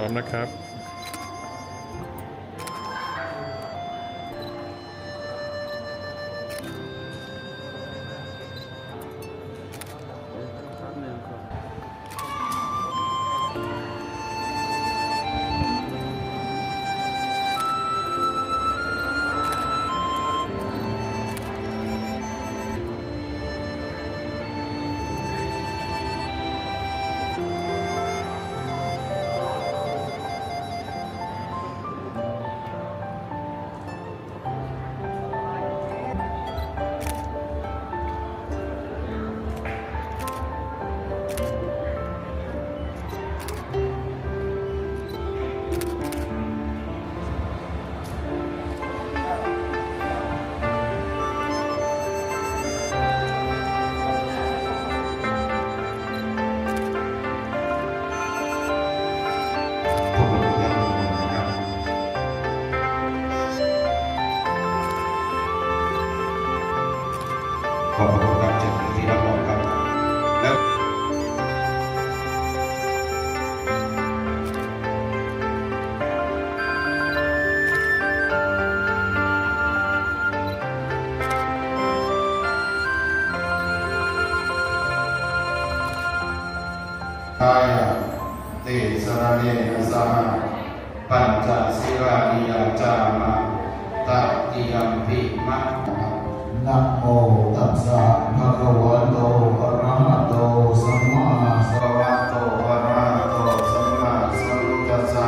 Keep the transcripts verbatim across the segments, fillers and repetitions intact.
พร้อมนะครับ ทุกคนทุกท่านทุกคนนะครับ ขอบพระคุณครับ เชิญที่รับมอบครับ แล้ว tisaraṇena saha pañca sīlāni yācāma. Tatiyampi ma Namo tassa bhagavato arahato sammā bhagavato arahato sammāsambuddhassa.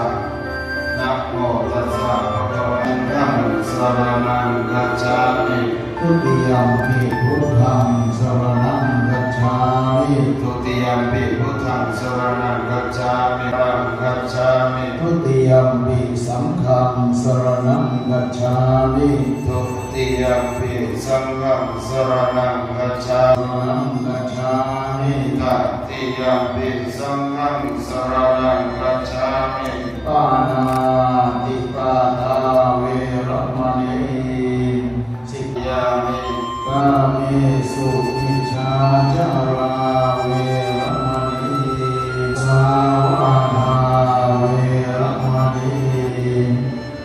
Namo tassa bhagavato saṅghaṃ saraṇaṃ gacchāmi. Dutiyampi buddhaṃ saraṇaṃ gacchāmi. Dutiyampi buddhaṃ saraṇaṃ gacchāmi. Saraṇaṃ gacchāmi. Dutiyampi saṅghaṃ saraṇaṃ gacchāmi. Dutiyampi saṅghaṃ saraṇaṃ gacchāmi. Saraṇaṃ gacchāmi. Tatiyampi saṅghaṃ saraṇaṃ gacchāmi. Pāṇātipātā veramaṇī sikkhāmi. Kāmesu micchācārā veramaṇī musāvādā veramaṇī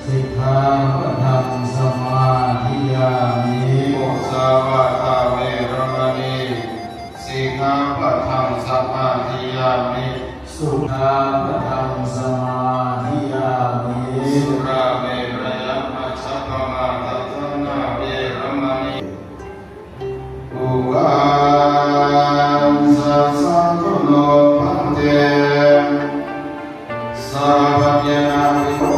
sikkhāpadaṃ samādiyāmi. Musāvādā veramaṇī sikkhāpadaṃ samādiyāmi. Sikkhāpadaṃ samādiyāmi. Surāmerayamajjapamādaṭṭhānā veramaṇī. Uvañca saddhammo bhante. Sabbaññāṇavidū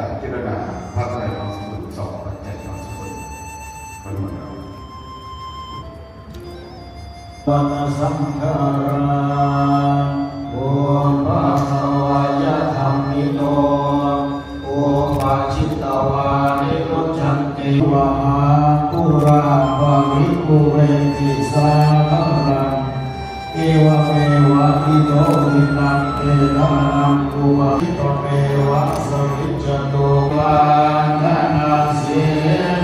พิจารณาพระไตรลักษณ์สองปัจจัยสองส่วน ขออนุโมทนา Vanasaṅkhārā uppādavayadhammino, uppajjitvā nirujjhanti. Vahā purā paripūrenti sāgaraṃ, evameva ito dinnaṃ petānaṃ upakappati. Ṭhitā sītā visampajjitā,